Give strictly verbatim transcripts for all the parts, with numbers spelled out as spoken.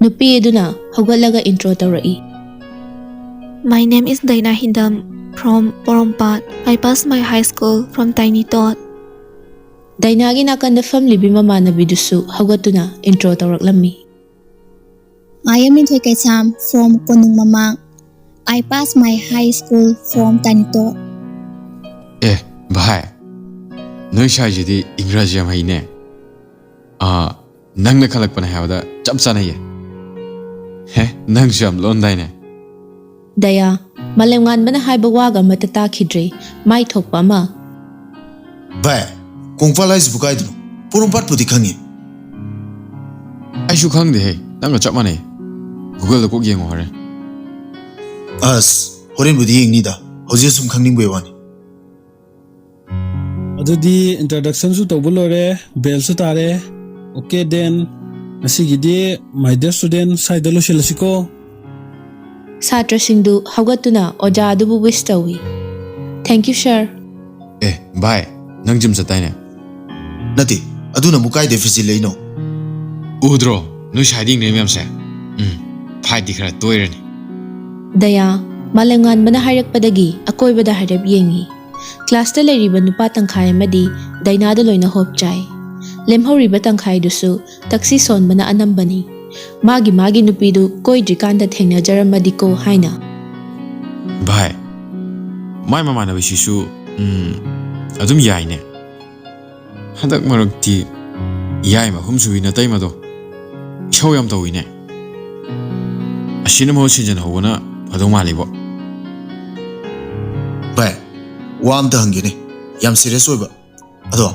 ꯅꯨꯄꯤ ꯑꯗꯨꯅ ꯍꯧꯒꯠꯂꯒ intro ꯇꯧꯔꯛꯏ꯫ My name is Daina Hindam from Porompat. I passed my high school from Tiny Tot. ꯗꯥꯏꯅꯥꯒꯤ ꯅꯥꯀꯟꯗ ꯐꯝꯂꯤꯕꯤ ꯃꯃꯥꯟꯅꯕꯤꯗꯨꯁꯨ ꯍꯧꯒꯠꯇꯨꯅ intro ꯇꯧꯔꯛꯂꯝꯃꯤ꯫ I am Minthoi Kaisam from Konung Mamang. I passed my high school from Tiny Tot. ꯑꯦ ꯚꯥꯏ, ꯅꯣꯏ ꯁꯥꯏꯁꯤꯗꯤ ꯏꯪꯒ꯭ꯔꯥꯖꯤ ꯌꯥꯝ ꯍꯩꯅꯦ꯫ ꯑꯥ, ꯅꯪꯅ ꯈꯜꯂꯛꯄꯅꯦ ꯍꯥꯏꯕꯗ ꯆꯞ ꯆꯥꯅꯩꯌꯦ꯫ ꯍꯦ, ꯅꯪꯁꯨ ꯌꯥꯝ ꯂꯣꯟꯗꯥꯏꯅꯦ꯫ ꯗꯌꯥ, ꯃꯥꯂꯦꯝꯉꯥꯟꯕꯅ ꯍꯥꯏꯕ ꯋꯥꯒ ꯑꯃꯠꯇ ꯇꯥꯈꯤꯗ꯭ꯔꯦ꯫ ꯃꯥꯏ ꯊꯣꯛꯄ ꯑꯃ꯫ ꯚꯥꯏ, ꯀꯣꯡꯄꯥꯜ ꯍꯥꯏꯁꯤꯕꯨ ꯀꯥꯏꯗꯅꯣ? ꯄꯣꯔꯣꯝꯄꯥꯠꯄꯨꯗꯤ ꯈꯪꯉꯤ꯫ ꯑꯩꯁꯨ ꯈꯪꯗꯦꯍꯦ, ꯅꯪꯒ ꯆꯞ ꯃꯥꯟꯅꯩ꯫ Google-ꯗ ꯀꯣꯛ ꯌꯦꯡꯉꯣ ꯍꯣꯔꯦꯟ꯫ ꯑꯁ, ꯍꯣꯔꯦꯟꯕꯨꯗꯤ ꯌꯦꯡꯅꯤꯗ, ꯍꯧꯖꯤꯛ ꯑꯁꯨꯝ ꯈꯪꯅꯤꯡꯕꯩ ꯋꯥꯅꯤ꯫ ꯑꯗꯨꯗꯤ introduction-ꯁꯨ ꯇꯧꯕ ꯂꯣꯏꯔꯦ, bell-ꯁꯨ ꯇꯥꯔꯦ꯫ Okay then, ꯉꯁꯤꯒꯤꯗꯤ my dear student ꯁ꯭ꯋꯥꯏꯗ ꯂꯣꯏꯁꯤꯜꯂꯁꯤꯀꯣ꯫ ꯁꯥꯇ꯭ꯔꯁꯤꯡꯗꯨ ꯍꯧꯒꯠꯇꯨꯅ ꯑꯣꯖꯥ ꯑꯗꯨꯕꯨ wish ꯇꯧꯏ꯫ Thank you, sir. ꯑꯦ ꯚꯥꯏ, ꯅꯪ gym ꯆꯠꯇꯥꯏꯅꯦ? ꯅꯠꯇꯦ, ꯑꯗꯨꯅ ꯑꯃꯨꯛ ꯀꯥꯏꯗꯩ ꯐꯤꯖꯤꯜꯂꯛꯏꯅꯣ? ꯎꯗ꯭ꯔꯣ ꯅꯣꯏ ꯁꯥꯏꯗ ꯌꯦꯡꯅꯩ ꯃꯌꯥꯝꯁꯦ? ꯎꯝ, fight-ꯇꯤ ꯈꯔ ꯇꯣꯏꯔꯅꯤ꯫ ꯗꯌꯥ, ꯃꯥꯂꯦꯝꯉꯥꯟꯕꯅ ꯍꯥꯏꯔꯛꯄꯗꯒꯤ ꯑꯀꯣꯏꯕꯗ ꯍꯥꯏꯔꯞ ꯌꯦꯡꯏ꯫ Class-ꯇ ꯂꯩꯔꯤꯕ ꯅꯨꯄꯥ ꯇꯪꯈꯥꯏ ꯑꯃꯗꯤ ꯗꯥꯏꯅꯥꯗ ꯂꯣꯏꯅ ꯍꯣꯞ ꯆꯥꯏ꯫ ꯂꯦꯝꯍꯧꯔꯤꯕ ꯇꯪꯈꯥꯏꯗꯨꯁꯨ ꯇꯛꯁꯤ ꯁꯣꯟꯕꯅ ꯑꯅꯝꯕꯅꯤ꯫ ꯃꯥꯒꯤ ꯃꯥꯒꯤ ꯅꯨꯄꯤꯗꯨ ꯀꯣꯏꯗ꯭ꯔꯤꯀꯥꯟꯗ ꯊꯦꯡꯅꯖꯔꯝꯃꯗꯤꯀꯣ ꯍꯥꯏꯅ꯫ ꯚꯥꯏ, ꯃꯥꯏ ꯃꯃꯥꯟꯅꯕꯤꯁꯤꯁꯨ, ꯎꯝ, ꯑꯗꯨꯝ ꯌꯥꯏꯅꯦ꯫ ꯍꯟꯗꯛ ꯃꯔꯛꯇꯤ ꯌꯥꯏꯃ ꯑꯍꯨꯝꯁꯨꯕꯤ ꯅꯇꯩꯃꯗꯣ ꯏꯁꯧ ꯌꯥꯝ ꯇꯧꯏꯅꯦ꯫ ꯑꯁꯤꯅ ꯃꯍꯨꯠ ꯁꯤꯟꯖꯟꯍꯧꯕꯅ ꯐꯗꯧ ꯃꯥꯜꯂꯤꯕꯣ꯫ ꯚꯥꯏ, ꯋꯥ ꯑꯝꯇ ꯍꯪꯒꯦꯅꯦ, ꯌꯥꯝ serious ꯑꯣꯏꯕ꯫ ꯑꯗꯣ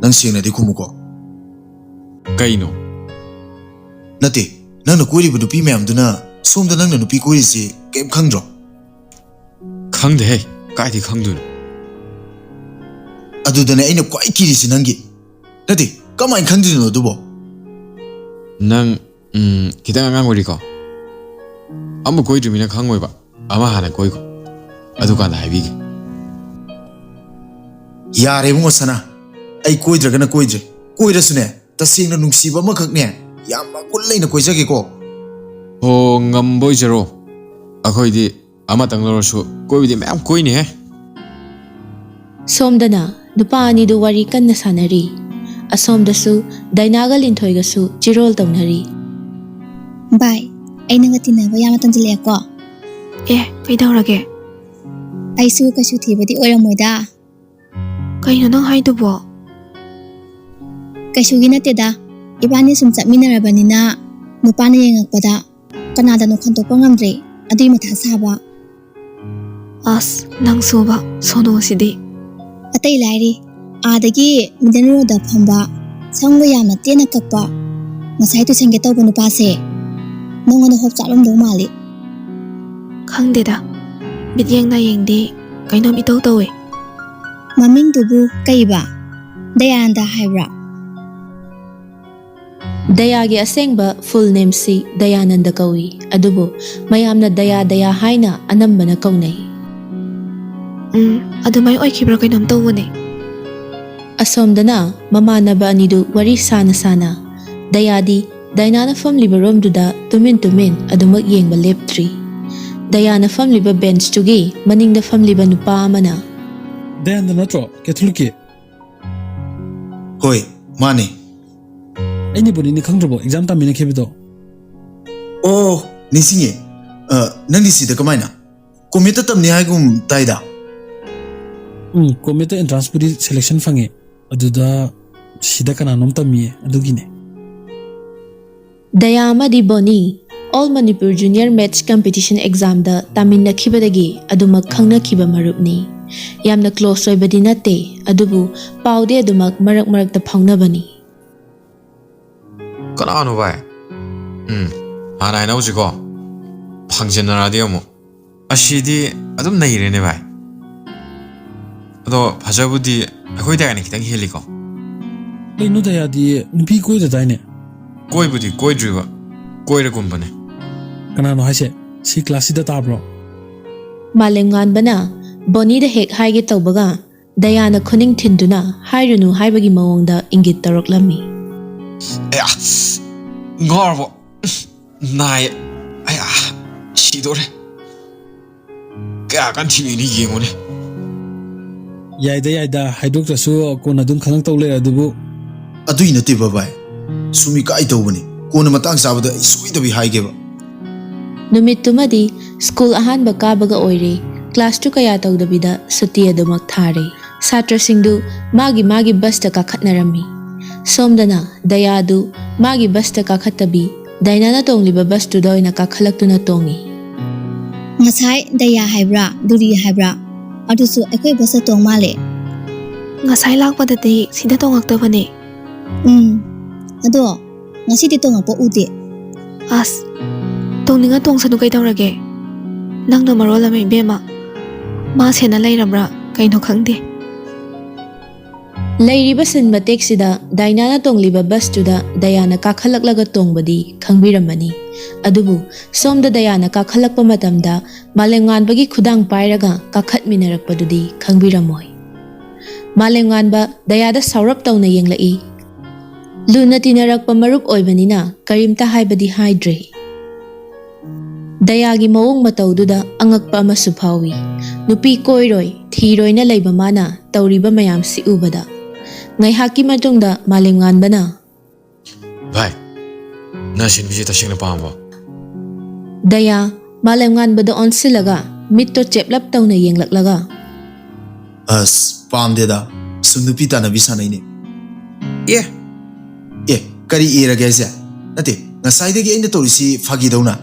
ꯅꯪ ꯁꯦꯡꯅꯗꯤ ꯈꯨꯝꯃꯨꯀꯣ꯫ ꯀꯩꯅꯣ? ꯅꯠꯇꯦ, ꯅꯪꯅ ꯀꯣꯏꯔꯤꯕ ꯅꯨꯄꯤ ꯃꯌꯥꯝꯗꯨꯅ ꯁꯣꯝꯗ ꯅꯪꯅ ꯅꯨꯄꯤ ꯀꯣꯏꯔꯤꯁꯤ ꯀꯩꯝ ꯈꯪꯗ꯭ꯔꯣ? ꯈꯪꯗꯦꯍꯦ, ꯀꯥꯏꯗꯩ ꯈꯪꯗꯣꯏꯅꯣ? ꯑꯗꯨꯗꯅꯦ ꯑꯩꯅ ꯈ꯭ꯋꯥꯏ ꯀꯤꯔꯤꯁꯤ ꯅꯪꯒꯤ꯫ ꯅꯠꯇꯦ, ꯀꯃꯥꯏꯅ ꯈꯪꯗꯣꯏꯅꯣ ꯑꯗꯨꯕꯣ? ꯅꯪ, ꯎꯝ, ꯈꯤꯇꯪ ꯑꯉꯥꯡ ꯑꯣꯏꯔꯤꯀꯣ? ꯑꯃ ꯀꯣꯏꯗ꯭ꯔꯤꯃꯤꯅ ꯈꯪꯉꯣꯏꯕ꯫ ꯑꯃ ꯍꯥꯟꯅ ꯀꯣꯏꯈꯣ, ꯑꯗꯨꯀꯥꯟꯗ ꯍꯥꯏꯕꯤꯒꯦ꯫ ꯌꯥꯔꯦ ꯏꯕꯨꯡꯉꯣ ꯁꯅꯥ, ꯑꯩ ꯀꯣꯏꯗ꯭ꯔꯒꯅ ꯀꯣꯏꯗ꯭ꯔꯦ꯫ ꯀꯣꯏꯔꯁꯨꯅꯦ, ꯇꯁꯦꯡꯅ ꯅꯨꯡꯁꯤꯕ ꯑꯃꯈꯛꯅꯦ, ꯌꯥꯝ ꯃꯒꯨꯟ ꯂꯩꯅ ꯀꯣꯏꯖꯒꯦꯀꯣ꯫ ꯍꯣ, ꯉꯝꯕ ꯑꯣꯏꯖꯔꯣ꯫ ꯑꯩꯈꯣꯏꯗꯤ ꯑꯃꯇꯪ ꯂꯧꯔꯁꯨ ꯀꯣꯏꯕꯗꯤ ꯃꯌꯥꯝ ꯀꯣꯏꯅꯤꯍꯦ꯫ ꯁꯣꯝꯗꯅ ꯅꯨꯄꯥ ꯑꯅꯤꯗꯨ ꯋꯥꯔꯤ ꯀꯟꯅ ꯁꯥꯟꯅꯔꯤ꯫ ꯑꯁꯣꯝꯗꯁꯨ ꯗꯥꯏꯅꯥꯒ ꯂꯤꯟꯊꯣꯏꯒꯁꯨ ꯆꯤꯔꯣꯜ ꯇꯧꯅꯔꯤ꯫ ꯚꯥꯏ, ꯑꯩ ꯅꯪꯒ ꯇꯤꯟꯅꯕ ꯌꯥꯝꯅ ꯇꯟꯁꯤꯜꯂꯛꯑꯦꯀꯣ꯫ ꯑꯦ, ꯀꯩꯗꯧꯔꯒꯦ? ꯑꯩꯁꯨ ꯀꯩꯁꯨ ꯊꯤꯕꯗꯤ ꯑꯣꯏꯔꯝꯃꯣꯏꯗ꯫ ꯀꯩꯅꯣ ꯅꯪ ꯍꯥꯏꯗꯨꯕꯣ? ꯀꯩꯁꯨꯒꯤ ꯅꯠꯇꯦꯗ꯫ ꯏꯕꯥꯅꯤ ꯁꯨꯝ ꯆꯠꯃꯤꯟꯅꯔꯕꯅꯤꯅ ꯅꯨꯄꯥꯅ ꯌꯦꯡꯉꯛꯄꯗ ꯀꯅꯥꯗꯅꯣ ꯈꯟꯗꯣꯛꯄ ꯉꯝꯗ꯭ꯔꯦ꯫ ꯑꯗꯨꯏ ꯃꯊꯥ ꯁꯥꯕ꯫ ꯑꯁ, ꯅꯪꯁꯨꯕ, ꯁꯣꯅꯣꯁꯤꯗꯤ꯫ ꯑꯇꯩ ꯂꯥꯏꯔꯤ, ꯑꯥꯗꯒꯤ ꯃꯤꯗꯜ ꯔꯣꯗ ꯐꯝꯕ, ꯁꯝꯒ ꯌꯥꯝꯅ ꯇꯦꯟꯅ ꯀꯛꯄ, ꯉꯁꯥꯏ ꯇꯨꯏꯁꯟꯒꯦ ꯇꯧꯕ ꯅꯨꯄꯥꯁꯦ ꯅꯪꯉꯣꯟꯗ ꯍꯣꯞ ꯆꯥꯠꯂꯝꯗꯧ ꯃꯥꯜꯂꯤ꯫ ꯈꯪꯗꯦꯗ, ꯃꯤꯠꯌꯦꯡ ꯅꯥꯌꯦꯡꯗꯤ ꯀꯩꯅꯣꯝ ꯏꯇꯧ ꯇꯧꯋꯦ꯫ ꯃꯃꯤꯡꯗꯨꯕꯨ ꯀꯩꯕ? ꯗꯌꯥꯅꯟꯗ ꯍꯥꯏꯕ꯭ꯔꯥ? ꯗꯌꯥꯒꯤ ꯑꯁꯦꯡꯕ ꯐꯨꯜ ꯅꯦꯝꯁꯤ ꯗꯌꯥꯅꯟꯗ ꯀꯧꯏ, ꯑꯗꯨꯕꯨ ꯃꯌꯥꯝꯅ ꯗꯌꯥ ꯗꯌꯥ ꯍꯥꯏꯅ ꯑꯅꯝꯕꯅ ꯀꯧꯅꯩ꯫ ꯎꯝ, ꯑꯗꯨꯃꯥꯏ ꯑꯣꯏꯈꯤꯕ꯭ꯔꯥ ꯀꯩꯅꯣꯝ ꯇꯧꯕꯅꯦ꯫ ꯑꯁꯣꯝꯗꯅ ꯃꯃꯥꯟꯅꯕ ꯑꯅꯤꯗꯨ ꯋꯥꯔꯤ ꯁꯥꯅ ꯁꯥꯅ, ꯗꯌꯥꯗꯤ ꯗꯥꯏꯅꯥꯅ ꯐꯝꯂꯤꯕ ꯔꯣꯝꯗꯨꯗ ꯇꯨꯃꯤꯟ ꯇꯨꯃꯤꯟ ꯑꯗꯨꯃꯛ ꯌꯦꯡꯕ ꯂꯦꯞꯇ꯭ꯔꯤ꯫ ꯗꯌꯥꯅ ꯐꯝꯂꯤꯕ ꯕꯦꯟꯁꯇꯨꯒꯤ ꯃꯅꯤꯡꯗ ꯐꯝꯂꯤꯕ ꯅꯨꯄꯥ ꯑꯃꯅ, "ꯗꯌꯥꯅꯟꯗ ꯅꯠꯇ꯭ꯔꯣ, ꯀꯦꯊꯣꯂꯤꯛꯀꯤ?" "ꯍꯣꯏ, ꯃꯥꯅꯦ꯫ ꯑꯩꯅ ꯕꯣꯅꯤꯅꯤ ꯈꯪꯗ꯭ꯔꯕꯣ, ꯑꯦꯛꯖꯥꯝ ꯇꯥꯃꯤꯟꯅꯈꯤꯕꯗꯣ?" "ꯑꯣ, ꯅꯤꯡꯁꯤꯡꯉꯦ꯫ ꯑ, ꯅꯪꯗꯤ ꯁꯤꯗ ꯀꯃꯥꯏꯅ? ꯀꯣꯃꯦꯠꯇ ꯇꯝꯅꯤ ꯍꯥꯏꯒꯨꯝ ꯇꯥꯏꯗ?" "ꯎꯝ, ꯀꯣꯃꯦꯠꯇ ꯑꯦꯟꯇ꯭ꯔꯥꯟꯁꯄꯨꯗꯤ ꯁꯦꯂꯦꯛꯁꯟ ꯐꯪꯉꯦ꯫ ꯑꯗꯨꯗ ꯁꯤꯗ ꯀꯅꯥꯅꯣꯝ ꯇꯝꯃꯤꯌꯦ, ꯑꯗꯨꯒꯤꯅꯦ꯫" ꯗꯌꯥ ꯑꯃꯗꯤ ꯕꯣꯅꯤ All Manipur Junior Maths Competition Examꯗ ꯇꯥꯃꯤꯟꯅꯈꯤꯕꯗꯒꯤ ꯑꯗꯨꯃꯛ ꯈꯪꯅꯈꯤꯕ ꯃꯔꯨꯞꯅꯤ꯫ ꯌꯥꯝꯅ ꯀ꯭ꯂꯣꯁ ꯑꯣꯏꯕꯗꯤ ꯅꯠꯇꯦ, ꯑꯗꯨꯕꯨ ꯄꯥꯎꯗꯤ ꯑꯗꯨꯃꯛ ꯃꯔꯛ ꯃꯔꯛꯇ ꯐꯥꯎꯅꯕꯅꯤ꯫ "ꯀꯅꯥꯅꯣ ꯚꯥꯏ? ꯎꯝ, ꯍꯥꯟꯅ ꯍꯥꯏꯅꯍꯧꯁꯤꯀꯣ, ꯐꯪꯖꯟꯅꯔꯛꯑꯗꯤ ꯑꯃꯨꯛ꯫ ꯑꯁꯤꯗꯤ ꯑꯗꯨꯝ ꯅꯩꯔꯦꯅꯦ ꯚꯥꯏ꯫ ꯑꯗꯣ ꯐꯖꯕꯨꯗꯤ ꯑꯩꯈꯣꯏ ꯗꯥꯏꯅ ꯈꯤꯇꯪ ꯍꯦꯜꯂꯤꯀꯣ꯫" "ꯀꯩꯅꯣ, ꯗꯌꯥꯗꯤ ꯅꯨꯄꯤ ꯀꯣꯏꯗꯗꯥꯏꯅꯦ?" "ꯀꯣꯏꯕꯨꯗꯤ ꯀꯣꯏꯗ꯭ꯔꯤꯕ, ꯀꯣꯏꯔꯒꯨꯝꯕꯅꯦ꯫" "ꯀꯅꯥꯅꯣ ꯍꯥꯏꯁꯦ? ꯁꯤ ꯀ꯭ꯂꯥꯁꯁꯤꯗ ꯇꯥꯕ꯭ꯔꯣ?" ꯃꯥꯂꯦꯝꯉꯥꯟꯕꯅ ꯕꯣꯅꯤꯗ ꯍꯦꯛ ꯍꯥꯏꯒꯦ ꯇꯧꯕꯒ, ꯗꯌꯥꯅ ꯈꯨꯅꯤꯡ ꯊꯤꯟꯗꯨꯅ ꯍꯥꯏꯔꯨꯅꯨ ꯍꯥꯏꯕꯒꯤ ꯃꯑꯣꯡꯗ ꯏꯪꯒꯤꯠ ꯇꯧꯔꯛꯂꯝꯃꯤ꯫ "ꯑꯌꯥ! ꯉꯥꯎꯔꯕꯣ? ꯅꯥꯏ!" ꯑꯌꯥ, ꯁꯤꯗꯣꯔꯦ꯫ ꯀꯌꯥ ꯀꯟ ꯊꯤꯜꯂꯤꯅꯣ ꯌꯦꯡꯉꯨꯅꯦ꯫ ꯌꯥꯏꯗ ꯌꯥꯏꯗ, ꯍꯥꯏꯗꯣꯛꯇ꯭ꯔꯁꯨ ꯀꯣꯟꯅ ꯑꯗꯨꯝ ꯈꯪꯉꯛꯇꯧ ꯂꯩꯔ ꯑꯗꯨꯕꯨ꯫ ꯑꯗꯨꯏ ꯅꯠꯇꯦ ꯕꯕꯥꯏ, ꯁꯨꯝ ꯏꯀꯥꯏ ꯇꯧꯕꯅꯤ꯫ ꯀꯣꯟꯅ ꯃꯇꯥꯡ ꯆꯥꯕꯗ ꯑꯩ ꯁꯣꯏꯗꯕꯤ ꯍꯥꯏꯒꯦꯕ꯫ ꯅꯨꯃꯤꯠꯇꯨꯃꯗꯤ ꯁ꯭ꯀꯨꯜ ꯑꯍꯥꯟꯕ ꯀꯥꯕꯒ ꯑꯣꯏꯔꯦ꯫ ꯀ꯭ꯂꯥꯁꯁꯨ ꯀꯌꯥ ꯇꯧꯗꯕꯤꯗ ꯁꯨꯇꯤ ꯑꯗꯨꯃꯛ ꯊꯥꯔꯦ꯫ ꯁꯥꯇ꯭ꯔꯁꯤꯡꯗꯨ ꯃꯥꯒꯤ ꯃꯥꯒꯤ ꯕꯁꯇ ꯀꯥꯈꯠꯅꯔꯝꯃꯤ꯫ ꯁꯣꯝꯗꯅ ꯗꯌꯥꯗꯨ ꯃꯥꯒꯤ ꯕꯁꯇ ꯀꯥꯈꯠꯇꯕꯤ ꯗꯥꯏꯅꯥꯅ ꯇꯣꯡꯂꯤꯕ ꯕꯁꯇꯨꯗ ꯑꯣꯏꯅ ꯀꯥꯈꯠꯂꯛꯇꯨꯅ ꯇꯣꯡꯉꯤ꯫ ꯉꯁꯥꯏ ꯗꯌꯥ ꯍꯥꯏꯕ꯭ꯔꯥ, ꯗꯨꯔꯤ ꯍꯥꯏꯕ꯭ꯔꯥ, ꯑꯗꯨꯁꯨ ꯑꯩꯈꯣꯏ ꯕꯁꯇ ꯇꯣꯡ ꯃꯥꯜꯂꯦ꯫ ꯉꯁꯥꯏ ꯂꯥꯛꯄꯗꯗꯤ ꯁꯤꯗ ꯇꯣꯡꯉꯛꯇꯕꯅꯦ꯫ ꯎꯝ, ꯑꯗꯣ ꯉꯁꯤꯗꯤ ꯇꯣꯡꯉꯛꯄ ꯎꯗꯦ꯫ ꯑꯁ, ꯇꯣꯡꯅꯤꯡꯉ ꯇꯣꯡꯁꯅꯨ ꯀꯩꯗꯧꯔꯒꯦ? ꯅꯪꯅ ꯃꯔꯣꯜ ꯑꯃ ꯏꯕꯦꯝꯃ, ꯃꯥ ꯁꯦꯟꯅ ꯂꯩꯔꯕ꯭ꯔꯥ ꯀꯩꯅꯣ ꯈꯪꯗꯦ꯫ ꯂꯩꯔꯤꯕ ꯁꯤꯟ ꯃꯇꯦꯛꯁꯤꯗ ꯗꯥꯏꯅꯥꯅ ꯇꯣꯡꯂꯤꯕ ꯕꯁꯇꯨꯗ ꯗꯌꯥꯅ ꯀꯥꯈꯠꯂꯛꯂꯒ ꯇꯣꯡꯕꯗꯤ ꯈꯪꯕꯤꯔꯝꯃꯅꯤ꯫ ꯑꯗꯨꯕꯨ ꯁꯣꯝꯗ ꯗꯌꯥꯅ ꯀꯥꯈꯠꯂꯛꯄ ꯃꯇꯝꯗ ꯃꯥꯂꯦꯝꯉꯥꯟꯕꯒꯤ ꯈꯨꯗꯥꯡ ꯄꯥꯏꯔꯒ ꯀꯥꯈꯠꯃꯤꯟꯅꯔꯛꯄꯗꯨꯗꯤ ꯈꯪꯕꯤꯔꯝꯃꯣꯏ꯫ ꯃꯥꯂꯦꯝꯉꯥꯟꯕ ꯗꯌꯥꯗ ꯁꯥꯎꯔꯞ ꯇꯧꯅ ꯌꯦꯡꯂꯛꯏ꯫ ꯂꯨꯅ ꯇꯤꯟꯅꯔꯛꯄ ꯃꯔꯨꯞ ꯑꯣꯏꯕꯅꯤꯅ ꯀꯔꯤꯝꯇ ꯍꯥꯏꯕꯗꯤ ꯍꯥꯏꯗ꯭ꯔꯦ꯫ ꯗꯌꯥꯒꯤ ꯃꯑꯣꯡ ꯃꯇꯧꯗꯨꯗ ꯑꯉꯛꯄ ꯑꯃꯁꯨ ꯐꯥꯎꯏ꯫ ꯅꯨꯄꯤ ꯀꯣꯏꯔꯣꯏ, ꯊꯤꯔꯣꯏꯅ ꯂꯩꯕ ꯃꯥꯅ ꯇꯧꯔꯤꯕ ꯃꯌꯥꯝꯁꯤ ꯎꯕꯗ꯫ ꯉꯥꯏꯍꯥꯛꯀꯤ ꯃꯇꯨꯡꯗ ꯃꯥꯂꯦꯝꯉꯥꯟꯕꯅ, ꯚꯥꯏ, ꯅꯪ ꯁꯤꯟꯕꯤꯁꯦ ꯇꯁꯦꯡꯅ ꯄꯥꯝꯕꯣ? ꯗꯌꯥ ꯃꯥꯂꯦꯝꯉꯥꯟꯕꯗ ꯑꯣꯟꯁꯤꯜꯂꯒ ꯃꯤꯠꯇꯣ ꯆꯦꯞꯂꯞ ꯇꯧꯅ ꯌꯦꯡꯂꯛꯂꯒ, ꯑꯁ, ꯄꯥꯝꯗꯦꯗ꯫ ꯁꯨꯝ ꯅꯨꯄꯤ ꯇꯥꯟꯅꯕꯤ ꯁꯥꯟꯅꯩꯅꯦ꯫ ꯑꯦ, ꯑꯦ, ꯀꯔꯤ ꯏꯔꯒꯦ ꯍꯥꯏꯁꯦ? ꯅꯠꯇꯦ, ꯉꯁꯥꯏꯗꯒꯤ ꯑꯩꯅ ꯇꯧꯔꯤꯁꯤ ꯐꯥꯒꯤꯗꯧꯅ꯫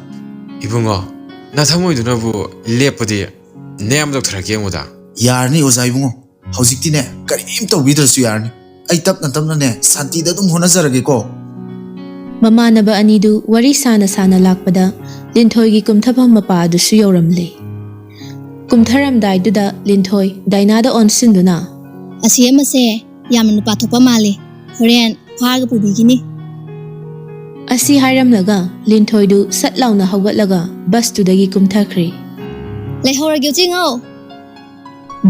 ꯏꯕꯨꯡꯉꯣ, ꯅꯊꯃꯣꯏꯗꯨꯅꯕꯨ ꯂꯦꯞꯄꯗꯤ ꯅꯌꯥꯝꯕ ꯗꯣꯛꯇꯔ ꯍꯥꯏꯒꯦ ꯌꯦꯡꯉꯨꯗ꯫ ꯌꯥꯔꯅꯤ ꯑꯣꯖꯥ ꯏꯕꯨꯡꯉꯣ, ꯍꯧꯖꯤꯛꯇꯤꯅꯦ ꯀꯔꯤꯝ ꯇꯧꯕꯤꯗ꯭ꯔꯁꯨ ꯌꯥꯔꯅꯤ꯫ ꯑꯩ ꯇꯞꯅ ꯇꯞꯅꯅꯦ ꯁꯥꯟꯇꯤꯗ ꯑꯗꯨꯝ ꯍꯣꯠꯅꯖꯔꯒꯦꯀꯣ꯫ ꯃꯃꯥꯟꯅꯕ ꯑꯅꯤꯗꯨ ꯋꯥꯔꯤ ꯁꯥꯅ ꯁꯥꯅ ꯂꯥꯛꯄꯗ ꯂꯤꯟꯊꯣꯏꯒꯤ ꯀꯨꯝꯊꯐꯝ ꯃꯄꯥ ꯑꯗꯨꯁꯨ ꯌꯧꯔꯝꯂꯦ꯫ ꯀꯨꯝꯊꯔꯝꯗꯥꯏꯗꯨꯗ ꯂꯤꯟꯊꯣꯏ ꯗꯥꯏꯅꯥꯗ ꯑꯣꯟꯁꯤꯟꯗꯨꯅ, ꯑꯁꯤ ꯑꯃꯁꯦ ꯌꯥꯝꯅ ꯅꯨꯄꯥ ꯊꯣꯛꯄ ꯃꯥꯜꯂꯤ, ꯍꯣꯔꯦꯟ ꯐꯥꯔꯒ ꯄꯨꯕꯤꯈꯤꯅꯤ꯫ ꯑꯁꯤ ꯍꯥꯏꯔꯝꯂꯒ ꯂꯤꯟꯊꯣꯏꯗꯨ ꯁꯠ ꯂꯥꯎꯅ ꯍꯧꯒꯠꯂꯒ ꯕꯁꯇꯨꯗꯒꯤ ꯀꯨꯝꯊꯈ꯭ꯔꯦ꯫ ꯂꯩꯍꯧꯔꯒꯦ ꯎꯆꯤꯉꯧ꯫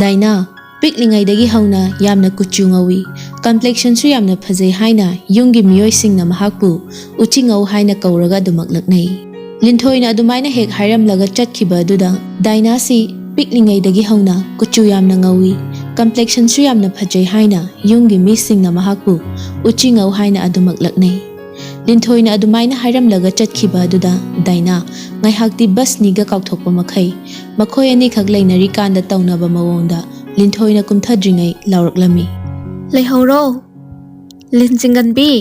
ꯗꯥꯏꯅꯥ ꯄꯤꯛꯂꯤꯉꯩꯗꯒꯤ ꯍꯧꯅ ꯌꯥꯝꯅ ꯀꯨꯆꯨ ꯉꯧꯏ, ꯀꯝꯄ꯭ꯂꯦꯛꯁꯟꯁꯨ ꯌꯥꯝꯅ ꯐꯖꯩ ꯍꯥꯏꯅ ꯌꯨꯝꯒꯤ ꯃꯤꯑꯣꯏꯁꯤꯡꯅ ꯃꯍꯥꯛꯄꯨ ꯎꯆꯤꯉꯧ ꯍꯥꯏꯅ ꯀꯧꯔꯒ ꯑꯗꯨꯃꯛ ꯂꯛꯅꯩ꯫ ꯂꯤꯟꯊꯣꯏꯅ ꯑꯗꯨꯃꯥꯏꯅ ꯍꯦꯛ ꯍꯥꯏꯔꯝꯂꯒ ꯆꯠꯈꯤꯕ ꯑꯗꯨꯗ ꯗꯥꯏꯅꯥꯁꯤ ꯄꯤꯛꯂꯤꯉꯩꯗꯒꯤ ꯍꯧꯅ ꯀꯨꯆꯨ ꯌꯥꯝꯅ ꯉꯧꯏ, complexionꯁꯨ ꯌꯥꯝꯅ ꯐꯖꯩ ꯍꯥꯏꯅ ꯌꯨꯝꯒꯤ ꯃꯤꯁꯤꯡꯅ ꯃꯍꯥꯛꯄꯨ ꯎꯆꯤꯉꯧ ꯍꯥꯏꯅ ꯑꯗꯨꯃꯛ ꯂꯛꯅꯩ꯫ ꯂꯤꯟꯊꯣꯏꯅ ꯑꯗꯨꯃꯥꯏꯅ ꯍꯥꯏꯔꯝꯂꯒ ꯆꯠꯈꯤꯕ ꯑꯗꯨꯗ ꯗꯥꯏꯅꯥ ꯉꯥꯏꯍꯥꯛꯇꯤ ꯕꯁꯅꯤꯒ ꯀꯥꯎꯊꯣꯛꯄ ꯃꯈꯩ ꯃꯈꯣꯏ ꯑꯅꯤꯈꯛ ꯂꯩꯅꯔꯤꯀꯥꯟꯗ ꯇꯧꯅꯕ ꯃꯑꯣꯡꯗ ꯂꯤꯟꯊꯣꯏꯅ ꯀꯨꯝꯊꯗ꯭ꯔꯤꯉꯩ ꯂꯥꯎꯔꯛꯂꯝꯃꯤ꯫ "ꯂꯩꯍꯧꯔꯣ, ꯂꯤꯟ ꯆꯤꯡꯒꯟꯕꯤ!"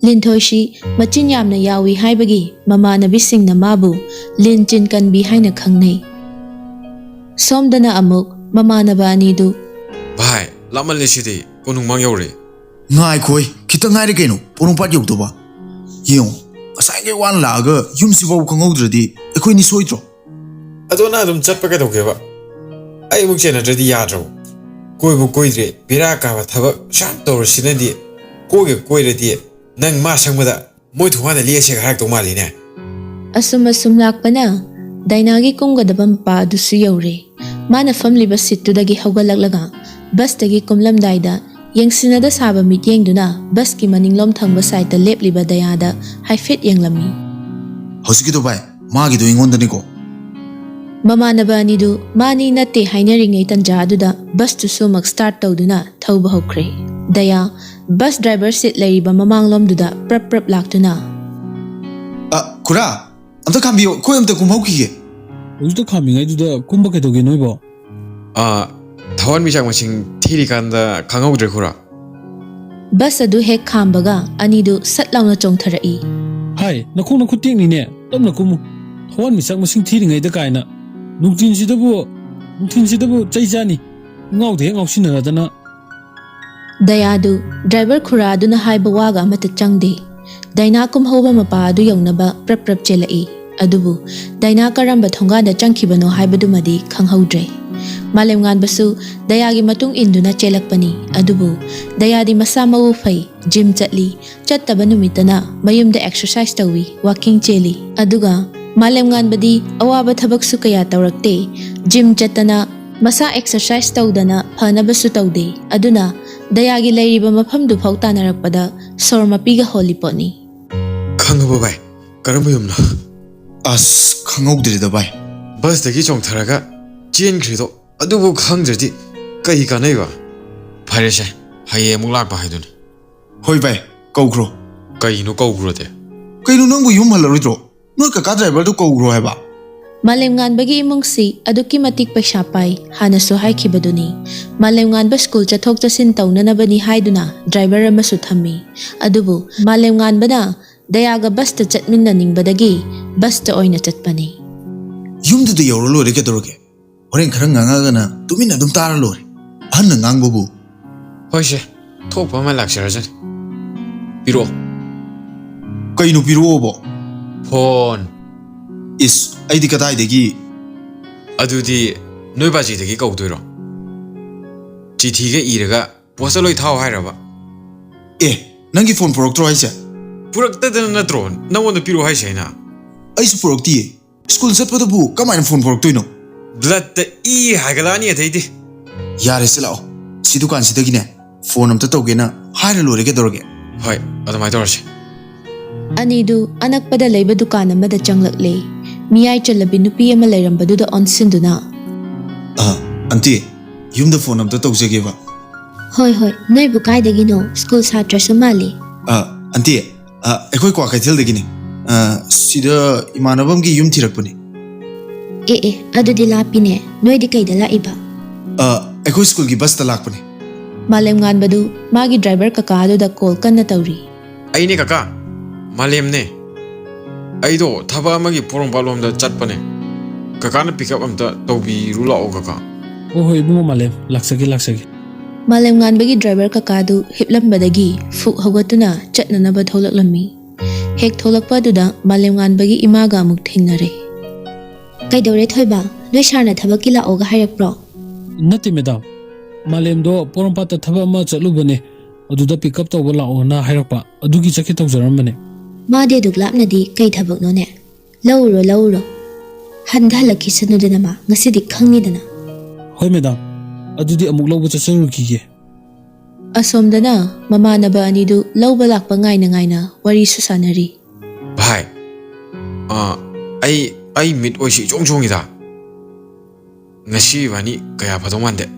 ꯂꯤꯟꯊꯣꯏꯁꯤ ꯃꯆꯤꯟ ꯌꯥꯝꯅ ꯌꯥꯎꯏ ꯍꯥꯏꯕꯒꯤ ꯃꯃꯥꯟꯅꯕꯤꯁꯤꯡꯅ ꯃꯥꯕꯨ ꯂꯤꯟ ꯆꯤꯟ ꯀꯟꯕꯤ ꯍꯥꯏꯅ ꯈꯪꯅꯩ꯫ ꯁꯣꯝꯗꯅ ꯑꯃꯨꯛ ꯃꯃꯥꯟꯅꯕ ꯑꯅꯤꯗꯨ "ꯚꯥꯏ, ꯂꯥꯞꯃꯜꯂꯦ ꯁꯤꯗꯤ, ꯀꯣꯅꯨꯡꯃꯥꯡ ꯌꯧꯔꯦ꯫" "ꯉꯥꯏꯈꯣꯏ, ꯈꯤꯇꯪ ꯉꯥꯏꯔꯦ ꯀꯩꯅꯣ ꯄꯣꯔꯣꯝꯄꯥꯠ ꯌꯧꯗꯧꯕ꯫ ꯌꯦꯡꯉꯣ, ꯉꯁꯥꯏꯈꯩ ꯋꯥꯅ ꯂꯥꯛꯑꯒ ꯌꯨꯝꯁꯤꯐꯥꯎ ꯈꯪꯍꯧꯗ꯭ꯔꯗꯤ ꯑꯩꯈꯣꯏꯅꯤ ꯁꯣꯏꯗ꯭ꯔꯣ?" "ꯑꯗꯣ ꯅꯪ ꯑꯗꯨꯝ ꯆꯠꯄ ꯀꯩꯗꯧꯒꯦꯕ? ꯑꯩ ꯑꯃꯨꯛ ꯆꯦꯟꯅꯗ꯭ꯔꯗꯤ ꯌꯥꯗ꯭ꯔꯕꯣ? ꯀꯣꯏꯕꯨ ꯀꯣꯏꯗ꯭ꯔꯦ, ꯕꯦꯔꯥ ꯀꯥꯕ ꯊꯕꯛ ꯁꯨꯝ ꯇꯧꯔꯁꯤꯅꯗꯤ꯫ ꯀꯣꯏꯒ ꯀꯣꯏꯔꯗꯤ ꯅꯪ ꯃꯥ ꯁꯪꯕꯗ ꯃꯣꯏ ꯊꯣꯡꯒꯥꯟꯗ ꯂꯦꯛꯑꯁꯦꯒ ꯍꯥꯏꯔꯛꯇꯧ ꯃꯥꯜꯂꯤꯅꯦ꯫" ꯑꯁꯨꯝ ꯑꯁꯨꯝ ꯂꯥꯛꯄꯅ ꯗꯥꯏꯅꯥꯒꯤ ꯀꯨꯝꯒꯗꯕ ꯃꯄꯥ ꯑꯗꯨꯁꯨ ꯌꯧꯔꯦ꯫ ꯃꯥꯅ ꯐꯝꯂꯤꯕ ꯁꯤꯠꯇꯨꯗꯒꯤ ꯍꯧꯒꯠꯂꯛꯂꯒ ꯕꯁꯇꯒꯤ ꯀꯨꯝꯂꯝꯗꯥꯏꯗ ꯌꯦꯡꯁꯤꯟꯅꯗ ꯁꯥꯕ ꯃꯤꯠꯌꯦꯡꯗꯨꯅ ꯕꯁꯀꯤ ꯃꯅꯤꯡꯂꯣꯝ ꯊꯪꯕ ꯁꯥꯏꯠꯇ ꯂꯦꯞꯂꯤꯕ ꯗꯌꯥꯗ ꯍꯥꯏꯐꯦꯠ ꯌꯦꯡꯂꯝꯃꯤ꯫ "ꯍꯧꯖꯤꯛꯀꯤꯗꯣ ꯚꯥꯏ, ꯃꯥꯒꯤꯗꯣ ꯑꯩꯉꯣꯟꯗꯅꯤꯀꯣ?" ꯃꯃꯥꯟꯅꯕ ꯑꯅꯤꯗꯨ ꯃꯥꯅꯤ ꯅꯠꯇꯦ ꯍꯥꯏꯅꯔꯤꯉꯩ ꯇꯟꯖꯥ ꯑꯗꯨꯗ ꯕꯁꯇꯨꯁꯨ ꯑꯃꯨꯛ start ꯇꯧꯗꯨꯅ ꯊꯧꯕ ꯍꯧꯈ꯭ꯔꯦ꯫ ꯗꯌꯥ ꯕꯁ ꯗ꯭ꯔꯥꯏꯚꯔ ꯁꯤꯠ ꯂꯩꯔꯤꯕ ꯃꯃꯥꯡꯂꯣꯝꯗꯨꯗ ꯄ꯭ꯔꯞ ꯄ꯭ꯔꯞ ꯂꯥꯛꯇꯨꯅ, "ꯑ, ꯈꯨꯔꯥ, ꯑꯝꯇ ꯈꯥꯝꯕꯤꯌꯣ, ꯑꯩꯈꯣꯏ ꯑꯝꯇ ꯀꯨꯝꯍꯧꯈꯤꯒꯦ꯫" "ꯍꯧꯖꯤꯛꯇ ꯈꯥꯝꯃꯤꯉꯩꯗꯨꯗ ꯀꯨꯝꯕ ꯀꯩꯗꯧꯒꯦ ꯅꯣꯏꯕꯣ?" "ꯑ, ꯊꯋꯥꯟꯃꯤꯆꯥꯛ ꯃꯁꯤꯡ ꯊꯤꯔꯤꯀꯥꯟꯗ ꯈꯪꯍꯧꯗ꯭ꯔꯦ ꯈꯨꯔꯥ꯫" ꯕꯁ ꯑꯗꯨ ꯍꯦꯛ ꯈꯥꯝꯕꯒ ꯑꯅꯤꯗꯨ ꯁꯠ ꯂꯥꯎꯅ ꯆꯣꯡꯊꯔꯛꯏ꯫ "ꯍꯥꯏ, ꯅꯈꯣꯡ ꯅꯈꯨꯠ ꯇꯦꯛꯅꯤꯅꯦ, ꯇꯞꯅ ꯀꯨꯝꯃꯨ꯫ ꯊꯋꯥꯟꯃꯤꯆꯥꯛ ꯃꯁꯤꯡ ꯊꯤꯔꯤꯉꯩꯗ ꯀꯥꯏꯅ꯫ ꯅꯨꯡꯊꯤꯟꯁꯤꯗꯕꯨ, ꯅꯨꯡꯊꯤꯟꯁꯤꯗꯕꯨ ꯆꯩ ꯆꯥꯅꯤ꯫ ꯉꯥꯎꯗ ꯍꯦꯛ ꯉꯥꯎꯁꯤꯟꯅꯔꯗꯅ꯫" ꯗꯌꯥꯗꯨ ꯗ꯭ꯔꯥꯏꯚꯔ ꯈꯨꯔꯥ ꯑꯗꯨꯅ ꯍꯥꯏꯕ ꯋꯥꯒ ꯑꯃꯠꯇ ꯆꯪꯗꯦ꯫ ꯗꯥꯏꯅꯥ ꯀꯨꯝꯍꯧꯕ ꯃꯄꯥ ꯑꯗꯨ ꯌꯧꯅꯕ ꯄ꯭ꯔꯞ ꯄ꯭ꯔꯞ ꯆꯦꯜꯂꯛꯏ꯫ ꯑꯗꯨꯕꯨ ꯗꯥꯏꯅꯥ ꯀꯔꯝꯕ ꯊꯣꯡꯒꯥꯟꯗ ꯆꯪꯈꯤꯕꯅꯣ ꯍꯥꯏꯕꯗꯨꯃꯗꯤ ꯈꯪꯍꯧꯗ꯭ꯔꯦ꯫ ꯃꯥꯂꯦꯝꯉꯥꯟꯕꯁꯨ ꯗꯌꯥꯒꯤ ꯃꯇꯨꯡ ꯏꯟꯗꯨꯅ ꯆꯦꯜꯂꯛꯄꯅꯤ꯫ ꯑꯗꯨꯕꯨ ꯗꯌꯥꯗꯤ ꯃꯁꯥ ꯃꯎ ꯐꯩ, ꯖꯤꯝ ꯆꯠꯂꯤ, ꯆꯠꯇꯕ ꯅꯨꯃꯤꯠꯇꯅ ꯃꯌꯨꯝꯗ ꯑꯦꯛꯁꯔꯁꯥꯏꯁ ꯇꯧꯏ, ꯋꯥꯀꯤꯡ ꯆꯦꯜꯂꯤ꯫ ꯑꯗꯨꯒ ꯃꯥꯂꯦꯝꯉꯥꯟꯕꯗꯤ ꯑꯋꯥꯕ ꯊꯕꯛꯁꯨ ꯀꯌꯥ ꯇꯧꯔꯛꯇꯦ, ꯖꯤꯝ ꯆꯠꯇꯅ ꯃꯁꯥ ꯑꯦꯛꯁꯔꯁꯥꯏꯁ ꯇꯧꯗꯅ ꯐꯅꯕꯁꯨ ꯇꯧꯗꯦ꯫ ꯑꯗꯨꯅ ꯗꯌꯥꯒꯤ ꯂꯩꯔꯤꯕ ꯃꯐꯝꯗꯨꯐꯥꯎ ꯇꯥꯟꯅꯔꯛꯄꯗ ꯁꯣꯔ ꯃꯄꯤꯒ ꯍꯣꯜꯂꯤ ꯄꯣꯠꯅꯤ꯫ "ꯈꯪꯉꯕꯣ ꯚꯥꯏ, ꯀꯔꯝꯕ ꯌꯨꯝꯅꯣ? ꯑꯁ, ꯈꯪꯍꯧꯗ꯭ꯔꯦꯗ ꯚꯥꯏ꯫ ꯕꯁꯇꯒꯤ ꯆꯣꯡꯊꯔꯒ ꯆꯦꯟꯈ꯭ꯔꯤꯗꯣ ꯑꯗꯨꯕꯨ ꯈꯪꯗ꯭ꯔꯗꯤ ꯀꯩ ꯀꯥꯟꯅꯩꯕ? ꯐꯔꯦꯁꯦ, ꯍꯌꯦꯡ ꯑꯃꯨꯛ ꯂꯥꯛꯄ ꯍꯥꯏꯗꯨꯅꯤ꯫ ꯍꯣꯏ ꯚꯥꯏ, ꯀꯧꯈ꯭ꯔꯣ꯫ ꯀꯩꯅꯣ ꯀꯧꯈ꯭ꯔꯣꯗꯤ? ꯀꯩꯅꯣ, ꯅꯪꯕꯨ ꯌꯨꯝ ꯍꯜꯂꯔꯣꯏꯗ꯭ꯔꯣ? ꯅꯣꯏ ꯀꯀꯥ ꯗ꯭ꯔꯥꯏꯚꯔꯗꯨ ꯀꯧꯈ꯭ꯔꯣ ꯍꯥꯏꯕ꯫ ꯃꯥꯂꯦꯝꯉꯥꯟꯕꯒꯤ ꯏꯃꯨꯡꯁꯤ ꯑꯗꯨꯛꯀꯤ ꯃꯇꯤꯛ ꯄꯩꯁꯥ ꯄꯥꯏ, ꯍꯥꯟꯅꯁꯨ ꯍꯥꯏꯈꯤꯕꯗꯨꯅꯤ꯫ ꯃꯥꯂꯦꯝꯉꯥꯟꯕ ꯁ꯭ꯀꯨꯜ ꯆꯠꯊꯣꯛ ꯆꯠꯁꯤꯟ ꯇꯧꯅꯅꯕꯅꯤ ꯍꯥꯏꯗꯨꯅ ꯗ꯭ꯔꯥꯏꯚꯔ ꯑꯃꯁꯨ ꯊꯝꯃꯤ꯫ ꯑꯗꯨꯕꯨ ꯃꯥꯂꯦꯝꯉꯥꯟꯕꯅ ꯗꯌꯥꯒ ꯕꯁꯇ ꯆꯠꯃꯤꯟꯅꯅꯤꯡꯕꯗꯒꯤ ꯕꯁꯇ ꯑꯣꯏꯅ ꯆꯠꯄꯅꯤ꯫ ꯌꯨꯝꯗꯨꯗ ꯌꯧꯔ ꯂꯣꯏꯔꯦ ꯀꯩꯗꯧꯔꯒꯦ? ꯍꯣꯔꯦꯟ ꯈꯔ ꯉꯥꯡꯉꯛꯑꯒꯅ ꯇꯨꯃꯤꯟꯅ ꯑꯗꯨꯝ ꯇꯥꯔ ꯂꯣꯏꯔꯦ꯫ ꯑꯍꯟꯅ ꯉꯥꯡꯕꯕꯨ꯫ ꯍꯣꯏꯁꯦ, ꯊꯣꯛꯄ ꯑꯃ ꯂꯥꯛꯆꯔꯖꯅꯤ꯫ ꯄꯤꯔꯛꯑꯣ꯫ ꯀꯩꯅꯣ ꯄꯤꯔꯛꯑꯣꯕꯣ? ꯐꯣꯟ꯫ ꯏꯁ, ꯑꯩꯗꯤ ꯀꯗꯥꯏꯗꯒꯤ? ꯑꯗꯨꯗꯤ ꯅꯣꯏ ꯕꯥꯖꯤꯗꯒꯤ ꯀꯧꯗꯣꯏꯔꯣ? ꯆꯤꯊꯤꯒ ꯏꯔꯒ ꯄꯣꯁꯇ ꯂꯣꯏ ꯊꯥꯎ ꯍꯥꯏꯔꯕ? ꯑꯦ, ꯅꯪꯒꯤ ꯐꯣꯟ ꯄꯨꯔꯛꯇ꯭ꯔꯣ ꯍꯥꯏꯁꯦ? ꯄꯨꯔꯛꯇꯗꯅ ꯅꯠꯇ꯭ꯔꯣ ꯅꯪꯉꯣꯟꯗ ꯄꯤꯔꯛꯑꯣ ꯍꯥꯏꯁꯦ ꯑꯩꯅ? ꯑꯩꯁꯨ ꯄꯨꯔꯛꯇꯤꯌꯦ꯫ ꯁ꯭ꯀꯨꯜ ꯆꯠꯄꯗꯕꯨ ꯀꯃꯥꯏꯅ ꯐꯣꯟ ꯄꯨꯔꯛꯇꯣꯏꯅꯣ? ꯕ꯭ꯂꯠꯇ ꯏ ꯍꯥꯏꯒꯠꯂꯛꯑꯅꯤ ꯑꯗꯩꯗꯤ꯫ ꯌꯥꯔꯦꯁꯦ, ꯂꯥꯛꯑꯣ꯫ ꯁꯤ ꯗꯨꯀꯥꯟꯁꯤꯗꯒꯤꯅꯦ ꯐꯣꯟ ꯑꯝꯇ ꯇꯧꯒꯦꯅ ꯍꯥꯏꯔ ꯂꯣꯏꯔꯦ ꯀꯩꯗꯧꯔꯒꯦ? ꯍꯣꯏ, ꯑꯗꯨꯃꯥꯏꯅ ꯇꯧꯔꯁꯤ꯫ ꯑꯅꯤꯗꯨ ꯑꯅꯛꯄꯗ ꯂꯩꯕ ꯗꯨꯀꯥꯟ ꯑꯃꯗ ꯆꯪꯂꯛꯂꯦ꯫ ꯃꯤꯌꯥꯏ ꯆꯜꯂꯕꯤ ꯅꯨꯄꯤ ꯑꯃ ꯂꯩꯔꯝꯕꯗꯨꯗ ꯑꯣꯟꯁꯤꯟꯗꯨꯅ, "ꯑ, ꯑꯟꯇꯤ, ꯌꯨꯝꯗ ꯐꯣꯟ ꯑꯝꯇ ꯇꯧꯖꯒꯦꯕ꯫" "ꯍꯣꯏ, ꯍꯣꯏ, ꯅꯣꯏꯕꯨ ꯀꯥꯏꯗꯒꯤꯅꯣ? ꯁ꯭ꯀꯨꯜ ꯁꯥꯇ꯭ꯔꯁꯨ ꯃꯥꯜꯂꯤ꯫" "ꯑ, ꯑꯟꯇꯤ, ꯑ, ꯑꯩꯈꯣꯏ ꯀ꯭ꯋꯥꯀꯩꯊꯦꯜꯗꯒꯤꯅꯤ꯫ ꯑ, ꯁꯤꯗ ꯏꯃꯥꯟꯅꯕ ꯑꯃꯒꯤ ꯌꯨꯝ ꯊꯤꯔꯛꯄꯅꯤ꯫" "ꯑꯦ, ꯑꯦ, ꯑꯗꯨꯗꯤ ꯂꯥꯞꯄꯤꯅꯦ꯫ ꯅꯣꯏꯗꯤ ꯀꯩꯗ ꯂꯥꯛꯏꯕ?" "ꯑ, ꯑꯩꯈꯣꯏ ꯁ꯭ꯀꯨꯜꯒꯤ ꯕꯁꯇ ꯂꯥꯛꯄꯅꯤ꯫" ꯃꯥꯂꯦꯝꯉꯥꯟꯕꯗꯨ ꯃꯥꯒꯤ ꯗ꯭ꯔꯥꯏꯚꯔ ꯀꯀꯥꯗꯨꯗ ꯀꯣꯜ ꯀꯟꯅ ꯇꯧꯔꯤ꯫ "ꯑꯩꯅꯦ ꯀꯀꯥ, ꯃꯥꯂꯦꯝꯅꯦ꯫ ꯑꯩꯗꯣ ꯊꯕꯛ ꯑꯃꯒꯤ ꯄꯣꯔꯣꯝꯄꯥꯠꯂꯣꯝꯗ ꯆꯠꯄꯅꯦ꯫ ꯀꯀꯥꯅ ꯄꯤꯛꯑꯞ ꯑꯝꯇ ꯇꯧꯕꯤꯔꯨ ꯂꯥꯛꯑꯣ ꯀꯀꯥ꯫" "ꯍꯣꯏ, ꯍꯣꯏ, ꯏꯕꯨꯡꯉꯣ ꯃꯥꯂꯦꯝ, ꯂꯥꯛꯆꯒꯦ, ꯂꯥꯛꯆꯒꯦ꯫" ꯃꯥꯂꯦꯝꯉꯥꯟꯕꯒꯤ ꯗ꯭ꯔꯥꯏꯚꯔ ꯀꯀꯥꯗꯨ ꯍꯤꯞꯂꯝꯕꯗꯒꯤ ꯐꯨꯛ ꯍꯧꯒꯠꯇꯨꯅ ꯆꯠꯅꯅꯕ ꯊꯣꯛꯂꯛꯂꯝꯃꯤ꯫ ꯍꯦꯛ ꯊꯣꯛꯂꯛꯄ ꯑꯗꯨꯗ ꯃꯥꯂꯦꯝꯉꯥꯟꯕꯒꯤ ꯏꯃꯥꯒ ꯑꯃꯨꯛ ꯊꯦꯡꯅꯔꯦ꯫ "ꯀꯩꯗꯧꯔꯦ ꯊꯣꯏꯕ? ꯅꯣꯏ ꯁꯥꯔꯅ ꯊꯕꯛꯀꯤ ꯂꯥꯛꯑꯣꯒ ꯍꯥꯏꯔꯛꯄ꯭ꯔꯣ?" "ꯅꯠꯇꯦ ꯃꯦꯗꯥꯝ, ꯃꯥꯂꯦꯝꯗꯣ ꯄꯣꯔꯣꯝꯄꯥꯠꯇ ꯊꯕꯛ ꯑꯃ ꯆꯠꯂꯨꯕꯅꯦ, ꯑꯗꯨꯗ ꯄꯤꯛꯑꯞ ꯇꯧꯕ ꯂꯥꯛꯑꯣꯅ ꯍꯥꯏꯔꯛꯄ, ꯑꯗꯨꯒꯤ ꯆꯠꯀꯦ ꯇꯧꯖꯔꯝꯕꯅꯦ꯫" "ꯃꯥꯗꯤ ꯑꯗꯨꯛ ꯂꯥꯞꯅꯗꯤ ꯀꯩ ꯊꯕꯛꯅꯣꯅꯦ? ꯂꯧꯔꯨꯔꯣ, ꯂꯧꯔꯨꯔꯣ꯫ ꯍꯟꯗ ꯍꯜꯂꯛꯈꯤꯁꯅꯨꯗꯅ ꯃꯥ, ꯉꯁꯤꯗꯤ ꯈꯪꯉꯤꯗꯅ꯫" "ꯍꯣꯏ ꯃꯦꯗꯥꯝ, ꯑꯗꯨꯗꯤ ꯑꯃꯨꯛ ꯂꯧꯕ ꯆꯠꯆꯔꯨꯈꯤꯒꯦ꯫" ꯑꯁꯣꯝꯗꯅ ꯃꯃꯥꯟꯅꯕ ꯑꯅꯤꯗꯨ ꯂꯧꯕ ꯂꯥꯛꯄ ꯉꯥꯏꯅ ꯉꯥꯏꯅ ꯋꯥꯔꯤꯁꯨ ꯁꯥꯟꯅꯔꯤ꯫ "ꯚꯥꯏ, ꯑꯥ, ꯑꯩ ꯑꯩ ꯃꯤꯠ ꯑꯣꯏꯁꯤ ꯏꯆꯣꯡ ꯆꯣꯡꯉꯤꯗ꯫ ꯉꯁꯤ ꯏꯕꯥꯅꯤ ꯀꯌꯥ ꯐꯗꯧ ꯃꯥꯟꯗꯦ꯫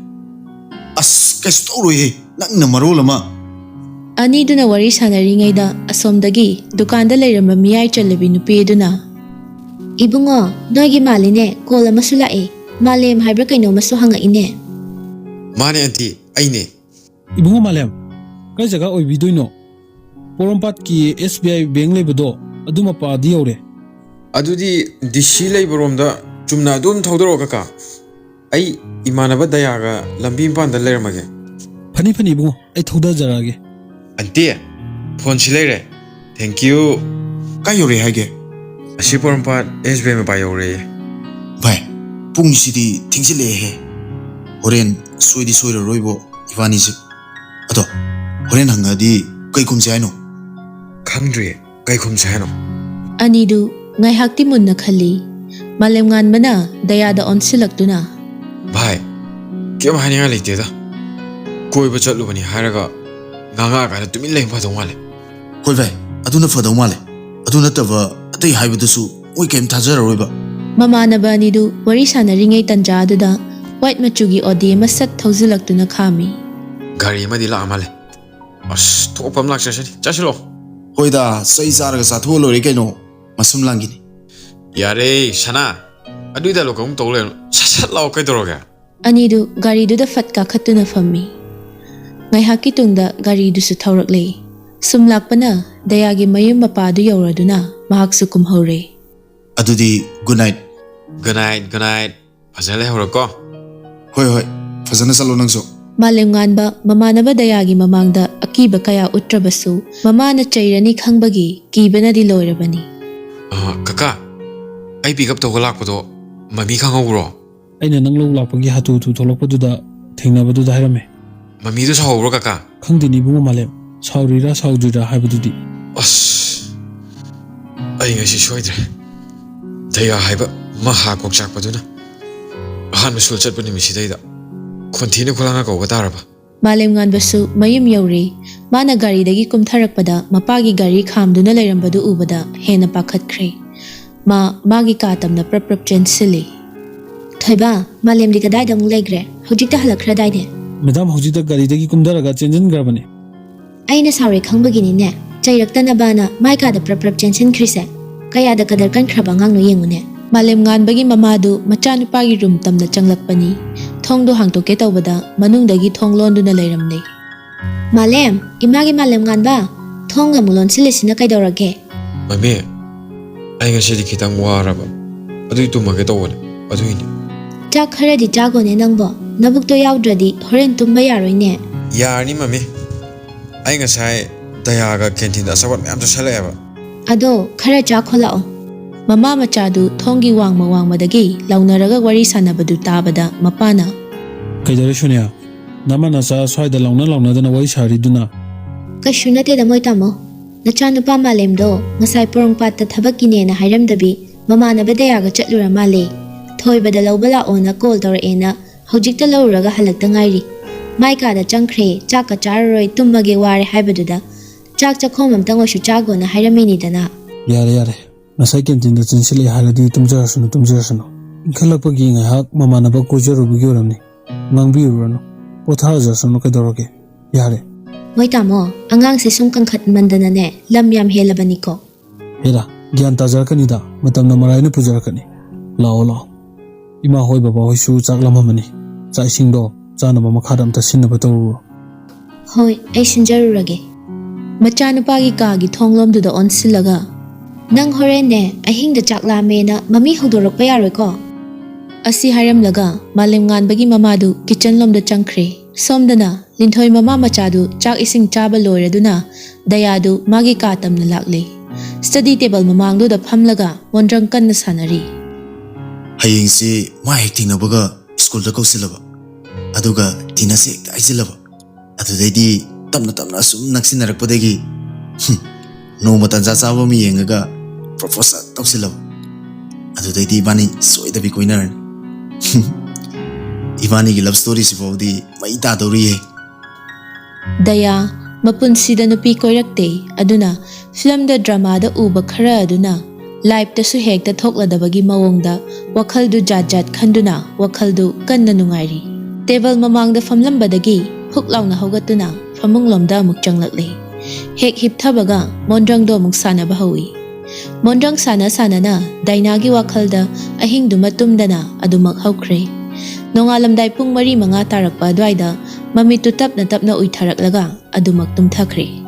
ꯑꯁ, ꯀꯩꯁꯨ ꯇꯧꯔꯣꯏꯍꯦ, ꯅꯪꯅ ꯃꯔꯣꯜ ꯑꯃ꯫ ꯑꯅꯤꯗꯨꯅ ꯋꯥꯔꯤ ꯁꯥꯟꯅꯔꯤꯉꯩꯗ ꯑꯁꯣꯝꯗꯒꯤ ꯗꯨꯀꯥꯟꯗ ꯂꯩꯔꯝꯕ ꯃꯤꯌꯥꯏ ꯆꯜꯂꯕꯤ ꯅꯨꯄꯤ ꯑꯗꯨꯅ, "ꯏꯕꯨꯡꯉꯣ, ꯅꯣꯏꯒꯤ ꯃꯥꯜꯂꯤꯅꯦ, ꯀꯣꯜ ꯑꯃꯁꯨ ꯂꯥꯛꯑꯦ, ꯃꯥꯂꯦꯝ ꯍꯥꯏꯕ꯭ꯔꯥ ꯀꯩꯅꯣꯝꯃꯁꯨ ꯍꯪꯉꯛꯏꯅꯦ?" ꯃꯥꯅꯦ ꯑꯟꯇꯤ, ꯑꯩꯅꯦ꯫ ꯏꯕꯨꯡꯉꯣ ꯃꯥꯂꯦꯝ, ꯀꯥꯏ ꯖꯒꯥ ꯑꯣꯏꯕꯤꯗꯣꯏꯅꯣ? ꯄꯣꯔꯣꯝꯄꯥꯠꯀꯤ ꯑꯦꯁ ꯕꯤ ꯑꯥꯏ ꯕꯦꯡ ꯂꯩꯕꯗꯣ, ꯑꯗꯨ ꯃꯄꯥꯗꯤ ꯌꯧꯔꯦ꯫ ꯑꯗꯨꯗꯤ ꯗꯤ ꯁꯤ ꯂꯩꯕꯔꯣꯝꯗ ꯆꯨꯝꯅ ꯑꯗꯨꯝ ꯊꯧꯗꯔꯛꯑꯣ ꯀꯀꯥ꯫ ꯑꯩ ꯏꯃꯥꯟꯅꯕ ꯗꯌꯥꯒ ꯂꯝꯕꯤ ꯃꯄꯥꯟꯗ ꯂꯩꯔꯝꯃꯒꯦ꯫ ꯐꯅꯤ ꯐꯅꯤ ꯏꯕꯨꯡꯉꯣ, ꯑꯩ ꯊꯧꯗꯖꯔꯛꯑꯒꯦ꯫ ꯑꯟꯇꯤ, ꯐꯣꯟꯁꯤ ꯂꯩꯔꯦ꯫ Thank you꯫ ꯀꯥꯏ ꯌꯧꯔꯦ ꯍꯥꯏꯒꯦ? ꯑꯁꯤ ꯄꯣꯔꯣꯝꯄꯥꯠ ꯑꯦꯁ ꯕꯤ ꯑꯥꯏ ꯃꯄꯥ ꯌꯧꯔꯦꯌꯦ꯫ ꯚꯥꯏ, ꯄꯨꯡꯁꯤꯗꯤ ꯊꯦꯡꯖꯤꯜꯂꯛꯑꯦꯍꯦ꯫ ꯍꯣꯔꯦꯟ ꯁꯣꯏꯗꯤ ꯁꯣꯏꯔꯔꯣꯏꯕꯣ ꯏꯕꯥꯅꯤꯁꯦ꯫ ꯑꯗꯣ ꯍꯣꯔꯦꯟ ꯍꯪꯉꯛꯑꯗꯤ ꯀꯩ ꯈꯨꯝꯁꯦ ꯍꯥꯏꯅꯣ? ꯈꯪꯗ꯭ꯔꯤꯌꯦ, ꯀꯩ ꯈꯨꯝꯁꯦ ꯍꯥꯏꯅꯣ? ꯑꯅꯤꯗꯨ ꯉꯥꯏꯍꯥꯛꯇꯤ ꯃꯨꯟꯅ ꯈꯜꯂꯤ꯫ ꯃꯥꯂꯦꯝꯉꯥꯟꯕꯅ ꯗꯌꯥꯗ ꯑꯣꯟꯁꯤꯜꯂꯛꯇꯨꯅ, ꯚꯥꯏ, ꯀꯩꯝ ꯍꯥꯏꯅꯤꯡꯉꯥꯏ ꯂꯩꯇꯦꯗ꯫ ꯀꯣꯏꯕ ꯆꯠꯂꯨꯕꯅꯤ ꯍꯥꯏꯔꯒ ꯉꯥꯡꯉꯛꯑꯀꯥꯟꯗ ꯇꯨꯃꯤꯟ ꯂꯩꯕ ꯐꯗꯧ ꯃꯥꯜꯂꯦ꯫ ꯍꯣꯏ ꯚꯥꯏ, ꯑꯗꯨꯅ ꯐꯗꯧ ꯃꯥꯜꯂꯦ꯫ ꯑꯗꯨ ꯅꯠꯇꯕ ꯑꯇꯩ ꯍꯥꯏꯕꯗꯁꯨ ꯃꯣꯏ ꯀꯩꯝ ꯊꯥꯖꯔꯔꯣꯏꯕ꯫ ꯃꯃꯥꯟꯅꯕ ꯑꯅꯤꯗꯨ ꯋꯥꯔꯤ ꯁꯥꯟꯅꯔꯤꯉꯩ ꯇꯟꯖꯥ ꯑꯗꯨꯗ ꯋꯥꯏꯠ ꯃꯆꯨꯒꯤ ꯑꯣꯗꯤ ꯑꯃ ꯁꯠ ꯊꯧꯖꯤꯜꯂꯛꯇꯨꯅ ꯈꯥꯝꯃꯤ꯫ ꯒꯥꯔꯤ ꯑꯃꯗꯤ ꯂꯥꯛꯑ ꯃꯥꯜꯂꯦ꯫ ꯑꯁ, ꯊꯣꯛꯄ ꯑꯃ ꯂꯥꯛꯆꯁꯅꯤ, ꯆꯠꯁꯤꯜꯂꯣ꯫ ꯍꯣꯏꯗ, ꯆꯩ ꯆꯥꯔꯒ ꯆꯥꯊꯣꯛꯑ ꯂꯣꯏꯔꯦ ꯀꯩꯅꯣ, ꯃꯁꯝ ꯂꯥꯡꯈꯤꯅꯤ꯫ ꯌꯥꯔꯦ ꯁꯅꯥ, ꯑꯗꯨꯏ ꯗꯥꯏꯂꯣꯛ ꯑꯃꯨꯛ ꯇꯧ ꯂꯩꯔꯅꯨ, ꯁꯠ ꯁꯠ ꯂꯥꯛꯑꯣ ꯀꯩꯗꯧꯔꯒꯦ? ꯑꯅꯤꯗꯨ ꯒꯥꯔꯤꯗꯨꯗ ꯐꯠ ꯀꯥꯈꯠꯇꯨꯅ ꯐꯝꯃꯤ꯫ ꯉꯥꯏꯍꯥꯛꯀꯤ ꯇꯨꯡꯗ ꯒꯥꯔꯤꯗꯨꯁꯨ ꯊꯧꯔꯛꯂꯦ꯫ ꯁꯨꯝ ꯂꯥꯛꯄꯅ ꯗꯌꯥꯒꯤ ꯃꯌꯨꯝ ꯃꯄꯥꯗꯨ ꯌꯧꯔꯗꯨꯅ ꯃꯍꯥꯛꯁꯨ ꯀꯨꯝꯍꯧꯔꯦ꯫ ꯑꯗꯨꯗꯤ good night꯫ Good night, good night꯫ ꯐꯖꯅ ꯂꯩꯍꯧꯔꯣꯀꯣ꯫ ꯍꯣꯏ ꯍꯣꯏ, ꯐꯖꯅ ꯆꯠꯂꯣ ꯅꯪꯁꯨ꯫ ꯃꯥꯂꯦꯝꯉꯥꯟꯕ ꯃꯃꯥꯟꯅꯕ ꯗꯌꯥꯒꯤ ꯃꯃꯥꯡꯗ ꯑꯀꯤꯕ ꯀꯌꯥ ꯎꯠꯇ꯭ꯔꯕꯁꯨ ꯃꯃꯥꯅ ꯆꯩꯔꯅꯤ ꯈꯪꯕꯒꯤ ꯀꯤꯕꯅꯗꯤ ꯂꯣꯏꯔꯕꯅꯤ꯫ ꯑ, ꯀꯀꯥ, ꯑꯩ ꯄꯤꯛ ꯑꯞ ꯇꯧꯕ ꯂꯥꯛꯄꯗꯣ ꯃꯃꯤ ꯈꯪꯍꯧꯕ꯭ꯔꯣ? ꯑꯩꯅ ꯅꯪ ꯂꯧ ꯂꯥꯛꯄꯒꯤ ꯍꯥꯊꯨ ꯍꯥꯊꯨ ꯊꯣꯛꯂꯛꯄꯗꯨꯗ ꯊꯦꯡꯅꯕꯗꯨꯗ ꯍꯥꯏꯔꯝꯃꯦ꯫ ꯃꯃꯤꯗꯣ ꯁꯥꯎꯍꯧꯕ꯭ꯔꯣ ꯀꯀꯥ? ꯈꯪꯗꯦꯅꯦ ꯏꯕꯨꯡꯉꯣ ꯃꯥꯂꯦꯝ, ꯁꯥꯎꯔꯤꯔꯥ ꯁꯥꯎꯗ꯭ꯔꯤꯔꯥ ꯍꯥꯏꯕꯗꯨꯗꯤ꯫ ꯑꯁ, ꯑꯩ ꯉꯁꯤ ꯁꯣꯏꯗ꯭ꯔꯦ꯫ ꯗꯌꯥ ꯍꯥꯏꯕ ꯃꯍꯥ ꯀꯣꯛꯆꯥꯛꯄꯗꯨꯅ ꯑꯍꯥꯟꯕ ꯁ꯭ꯀꯨꯜ ꯆꯠꯄ ꯅꯨꯃꯤꯠꯁꯤꯗꯩꯗ ꯈꯣꯟꯊꯤꯅ ꯈꯨꯂꯥꯡꯒ ꯀꯧꯕ ꯇꯥꯔꯕ꯫ ꯃꯥꯂꯦꯝꯉꯥꯟꯕꯁꯨ ꯃꯌꯨꯝ ꯌꯧꯔꯦ꯫ ꯃꯥꯅ ꯒꯥꯔꯤꯗꯒꯤ ꯀꯨꯝꯊꯔꯛꯄꯗ ꯃꯄꯥꯒꯤ ꯒꯥꯔꯤ ꯈꯥꯝꯗꯨꯅ ꯂꯩꯔꯝꯕꯗꯨ ꯎꯕꯗ ꯍꯦꯟꯅ ꯄꯥꯈꯠꯈ꯭ꯔꯦ꯫ ꯃꯥ ꯃꯥꯒꯤ ꯀꯥ ꯇꯝꯅ ꯄ꯭ꯔꯞ ꯄ꯭ꯔꯞ ꯆꯦꯟꯁꯤꯜꯂꯤ꯫ "ꯊꯣꯏꯕ, ꯃꯥꯂꯦꯝꯗꯤ ꯀꯗꯥꯏꯗ ꯑꯃꯨꯛ ꯂꯩꯈ꯭ꯔꯦ? ꯍꯧꯖꯤꯛꯇ ꯍꯜꯂꯛꯈ꯭ꯔꯗꯥꯏꯅꯦ?" "ꯃꯦꯗꯥꯝ, ꯍꯧꯖꯤꯛꯇ ꯒꯥꯔꯤꯗꯒꯤ ꯀꯨꯝꯊꯔꯒ ꯆꯦꯟꯁꯤꯟꯈ꯭ꯔꯕꯅꯤ꯫" "ꯑꯩꯅ ꯁꯥꯎꯔꯦ ꯈꯪꯕꯒꯤꯅꯤꯅꯦ, ꯆꯩꯔꯛꯇꯅꯕꯅ ꯃꯥꯏ ꯀꯥꯗ ꯄ꯭ꯔꯞ ꯄ꯭ꯔꯞ ꯆꯦꯟꯁꯤꯟꯈ꯭ꯔꯤꯁꯦ꯫ ꯀꯌꯥꯗ ꯀꯗꯔ ꯀꯟꯈ꯭ꯔꯕ ꯑꯉꯥꯡꯅꯣ ꯌꯦꯡꯉꯨꯅꯦ꯫" ꯃꯥꯂꯦꯝ ꯉꯥꯟꯕꯒꯤ ꯃꯃꯥꯗꯨ ꯃꯆꯥꯅꯨꯄꯥꯒꯤ ꯔꯨꯝ ꯇꯝꯅ ꯆꯪꯂꯛꯄꯅꯤ꯫ ꯊꯣꯡꯗꯣ ꯍꯥꯡꯇꯣꯛꯀꯦ ꯇꯧꯕꯗ ꯃꯅꯨꯡꯗꯒꯤ ꯊꯣꯡ ꯂꯣꯟꯗꯨꯅ ꯂꯩꯔꯝꯂꯦ꯫ "ꯃꯥꯂꯦꯝ, ꯏꯃꯥꯒꯤ ꯃꯥꯂꯦꯝ ꯉꯥꯟꯕ, ꯊꯣꯡ ꯑꯃꯨꯛ ꯂꯣꯟꯁꯤꯜꯂꯤꯁꯤꯅ ꯀꯩꯗꯧꯔꯒꯦ?" "ꯃꯃꯤ, ꯑꯩ ꯉꯁꯤꯗꯤ ꯈꯤꯇꯪ ꯋꯥꯔꯕ, ꯑꯗꯨꯏ ꯇꯨꯝꯃꯒꯦ ꯇꯧꯕꯅꯦ, ꯑꯗꯨꯏꯅꯦ꯫" "ꯆꯥꯛ ꯈꯔꯗꯤ ꯆꯥꯒꯣꯅꯦ ꯅꯪꯕꯣ, ꯅꯕꯨꯛꯇꯣ ꯌꯥꯎꯗ꯭ꯔꯗꯤ ꯍꯣꯔꯦꯟ ꯇꯨꯝꯕ ꯌꯥꯔꯣꯏꯅꯦ꯫" "ꯌꯥꯔꯅꯤ ꯃꯃꯤ, ꯑꯩ ꯉꯁꯥꯏ ꯗꯌꯥꯒ ꯀꯦꯟꯇꯤꯟꯗ ꯑꯆꯥꯄꯣꯠ ꯃꯌꯥꯝ ꯆꯥꯁꯜꯂꯛꯑꯦꯕ꯫" "ꯑꯗꯣ ꯈꯔ ꯆꯥꯈꯣꯂꯥꯛꯑꯣ꯫" ꯃꯃꯥ ꯃꯆꯥꯗꯨ ꯊꯣꯡꯒꯤ ꯋꯥꯡꯃ ꯋꯥꯡꯃꯗꯒꯤ ꯂꯥꯎꯅꯔꯒ ꯋꯥꯔꯤ ꯁꯥꯟꯅꯕꯗꯨ ꯇꯥꯕꯗ ꯃꯄꯥꯅ, "ꯀꯩꯗꯧꯔꯦ ꯁꯣꯅꯤꯌꯥ? ꯅꯃꯥ ꯅꯆꯥ ꯁ꯭ꯋꯥꯏꯗ ꯂꯥꯎꯅ ꯂꯥꯎꯅꯗꯅ ꯋꯥꯔꯤ ꯁꯥꯔꯤꯗꯨꯅ?" "ꯀꯩꯁꯨ ꯅꯠꯇꯦꯗ ꯃꯣꯏ ꯇꯥꯃꯣ, ꯅꯆꯥꯅꯨꯄꯥ ꯃꯥꯂꯦꯝꯗꯣ ꯉꯁꯥꯏ ꯄꯣꯔꯣꯝꯄꯥꯠꯇ ꯊꯕꯛꯀꯤꯅꯦꯅ ꯍꯥꯏꯔꯝꯗꯕꯤ ꯃꯃꯥꯟꯅꯕ ꯗꯌꯥꯒ ꯆꯠꯂꯨꯔ ꯃꯥꯜꯂꯦ꯫ ꯊꯣꯏꯕꯗ ꯂꯧꯕ ꯂꯥꯛꯑꯣꯅ ꯀꯣꯜ ꯇꯧꯔꯛꯑꯦꯅ ꯍꯧꯖꯤꯛꯇ ꯂꯧꯔꯨꯔꯒ ꯍꯜꯂꯛꯇ ꯉꯥꯏꯔꯤ꯫ ꯃꯥꯏ ꯀꯥꯗ ꯆꯪꯈ꯭ꯔꯦ, ꯆꯥꯛꯀ ꯆꯥꯔꯔꯣꯏ, ꯇꯨꯝꯃꯒꯦ ꯋꯥꯔꯦ ꯍꯥꯏꯕꯗꯨꯗ ꯆꯥꯛ ꯆꯥꯈꯣꯝ ꯑꯝꯇꯪ ꯑꯣꯏꯁꯨ ꯆꯥꯒꯣꯅ ꯍꯥꯏꯔꯝꯃꯤꯅꯤꯗꯅ꯫" "ꯌꯥꯔꯦ ꯌꯥꯔꯦ, ꯉꯁꯥꯏ ꯀꯦꯟꯇꯤꯟꯗ ꯆꯦꯟꯁꯤꯜꯂꯛꯑꯦ ꯍꯥꯏꯔꯗꯤ ꯇꯨꯝꯖꯔꯁꯅꯨ ꯇꯨꯝꯖꯔꯁꯅꯨ꯫ ꯏꯟꯈꯠꯂꯛꯄꯒꯤ ꯉꯥꯏꯍꯥꯛ ꯃꯃꯥꯟꯅꯕ ꯀꯣꯏꯖꯔꯨꯕꯒꯤ ꯑꯣꯏꯔꯝꯅꯤ꯫ ꯉꯥꯡꯕꯤꯔꯨꯔꯅꯨ, ꯄꯣꯊꯥꯖꯔꯁꯅꯨ ꯀꯩꯗꯧꯔꯒꯦ꯫ ꯌꯥꯔꯦ꯫" "ꯃꯣꯏ ꯇꯥꯃꯣ, ꯑꯉꯥꯡꯁꯦ ꯁꯨꯝ ꯀꯟꯈꯠꯃꯟꯗꯅꯅꯦ ꯂꯝ ꯌꯥꯝ ꯍꯦꯜꯂꯕꯅꯤꯀꯣ꯫" "ꯍꯦꯔꯥ, ꯒ꯭ꯌꯥꯟ ꯇꯥꯖꯔꯛꯀꯅꯤꯗ, ꯃꯇꯝꯅ ꯃꯔꯥꯏꯅ ꯄꯨꯖꯔꯛꯀꯅꯤ꯫ ꯂꯥꯛꯑꯣ ꯂꯥꯛꯑꯣ, ꯏꯃꯥ ꯍꯣꯏ ꯕꯕꯥ ꯍꯣꯏꯁꯨ ꯆꯥꯛ ꯂꯥꯝꯃꯝꯃꯅꯤ꯫ ꯆꯥꯛ ꯏꯁꯤꯡꯗꯣ ꯆꯥꯅꯕ ꯃꯈꯥꯗ ꯑꯝꯇ ꯁꯤꯟꯅꯕ ꯇꯧꯔꯨꯔꯣ꯫" "ꯍꯣꯏ, ꯑꯩ ꯁꯤꯟꯖꯔꯨꯔꯒꯦ꯫" ꯃꯆꯥꯅꯨꯄꯥꯒꯤ ꯀꯥꯒꯤ ꯊꯣꯡ ꯂꯣꯝꯗꯨꯗ ꯑꯣꯟꯁꯤꯜꯂꯒ, "ꯅꯪ ꯍꯣꯔꯦꯟꯅꯦ ꯑꯍꯤꯡꯗ ꯆꯥꯛ ꯂꯥꯝꯃꯦꯅ ꯃꯃꯤ ꯍꯧꯗꯣꯔꯛꯄ ꯌꯥꯔꯣꯏꯀꯣ꯫" ꯑꯁꯤ ꯍꯥꯏꯔꯝꯂꯒ ꯃꯥꯂꯦꯝ ꯉꯥꯟꯕꯒꯤ ꯃꯃꯥꯗꯨ ꯀꯤꯆꯟ ꯂꯣꯝꯗ ꯆꯪꯈ꯭ꯔꯦ꯫ ꯁꯣꯝꯗꯅ ꯂꯤꯟꯊꯣꯏ ꯃꯃꯥ ꯃꯆꯥꯗꯨ ꯆꯥꯛ ꯏꯁꯤꯡ ꯆꯥꯕ ꯂꯣꯏꯔꯗꯨꯅ ꯗꯌꯥꯗꯨ ꯃꯥꯒꯤ ꯀꯥ ꯇꯝꯅ ꯂꯥꯛꯂꯦ꯫ ꯁ꯭ꯇꯗꯤ ꯇꯦꯕꯜ ꯃꯃꯥꯡꯗꯨꯗ ꯐꯝꯂꯒ ꯃꯣꯟꯗ꯭ꯔꯪ ꯀꯟꯅ ꯁꯥꯟꯅꯔꯤ꯫ "ꯍꯌꯦꯡꯁꯤ ꯃꯥ ꯍꯦꯛ ꯊꯦꯡꯅꯕꯒ ꯁ꯭ꯀꯨꯜꯗ ꯀꯧꯁꯤꯜꯂꯕ, ꯑꯗꯨꯒ ꯗꯤꯟꯅꯔꯁꯦ ꯍꯦꯛꯇ ꯍꯥꯏꯖꯤꯜꯂꯕ꯫ ꯑꯗꯨꯗꯩꯗꯤ ꯇꯞꯅ ꯇꯞꯅ ꯑꯁꯨꯝ ꯅꯛꯁꯤꯟꯅꯔꯛꯄꯗꯒꯤ, ꯍꯨꯝ, ꯅꯣꯡꯃ ꯇꯟꯖꯥ ꯆꯥꯕ ꯑꯃ ꯌꯦꯡꯉꯒ ꯄ꯭ꯔꯣꯄꯣꯁ ꯇꯧꯁꯤꯜꯂꯕ꯫ ꯑꯗꯨꯗꯩꯗꯤ ꯏꯕꯥꯅꯤ ꯁꯣꯏꯗꯕꯤ ꯀꯣꯏꯅꯔꯅꯤ꯫" "ꯍꯨꯝ, ꯏꯕꯥꯅꯤꯒꯤ ꯂꯚ ꯁ꯭ꯇꯣꯔꯤꯁꯤ ꯐꯥꯎꯗꯤ ꯃꯩ ꯇꯥꯗꯧꯔꯤꯌꯦ꯫" ꯗꯌꯥ ꯃꯄꯨꯟꯁꯤꯗ ꯅꯨꯄꯤ ꯀꯣꯏꯔꯛꯇꯦ, ꯑꯗꯨꯅ ꯐꯤꯂꯝꯗ ꯗ꯭ꯔꯃꯥꯗ ꯎꯕ ꯈꯔ ꯑꯗꯨꯅ ꯂꯥꯏꯐꯇꯁꯨ ꯍꯦꯛꯇ ꯊꯣꯛꯂꯗꯕꯒꯤ ꯃꯑꯣꯡꯗ ꯋꯥꯈꯜꯗꯨ ꯖꯥꯠ ꯖꯥꯠ ꯈꯟꯗꯨꯅ ꯋꯥꯈꯜꯗꯨ ꯀꯟꯅ ꯅꯨꯡꯉꯥꯏꯔꯤ꯫ ꯇꯦꯕꯜ ꯃꯃꯥꯡꯗ ꯐꯝꯂꯝꯕꯗꯒꯤ ꯐꯨꯛ ꯂꯥꯎꯅ ꯍꯧꯒꯠꯇꯨꯅ ꯐꯃꯨꯡꯂꯣꯝꯗ ꯑꯃꯨꯛ ꯆꯪꯂꯛꯂꯦ꯫ ꯍꯦꯛ ꯍꯤꯞꯊꯕꯒ ꯃꯣꯟꯗ꯭ꯔꯪꯗꯣ ꯑꯃꯨꯛ ꯁꯥꯟꯅꯕ ꯍꯧꯏ꯫ ꯃꯣꯟꯗ꯭ꯔꯪ ꯁꯥꯟꯅ ꯁꯥꯟꯅꯅ ꯗꯥꯏꯅꯥꯒꯤ ꯋꯥꯈꯜꯗ ꯑꯍꯤꯡꯗꯨꯃ ꯇꯨꯝꯗꯅ ꯑꯗꯨꯃꯛ ꯍꯧꯈ꯭ꯔꯦ꯫ ꯅꯣꯡꯉꯥꯜꯂꯝꯗꯥꯏ ꯄꯨꯡ ꯃꯔꯤ ꯃꯉꯥ ꯇꯥꯔꯛꯄ ꯑꯗꯨꯋꯥꯏꯗ ꯃꯃꯤꯠꯇꯨ ꯇꯞꯅ ꯇꯞꯅ ꯎꯏꯊꯔꯛꯂꯒ ꯑꯗꯨꯃꯛ ꯇꯨꯝꯊꯈ꯭ꯔꯦ꯫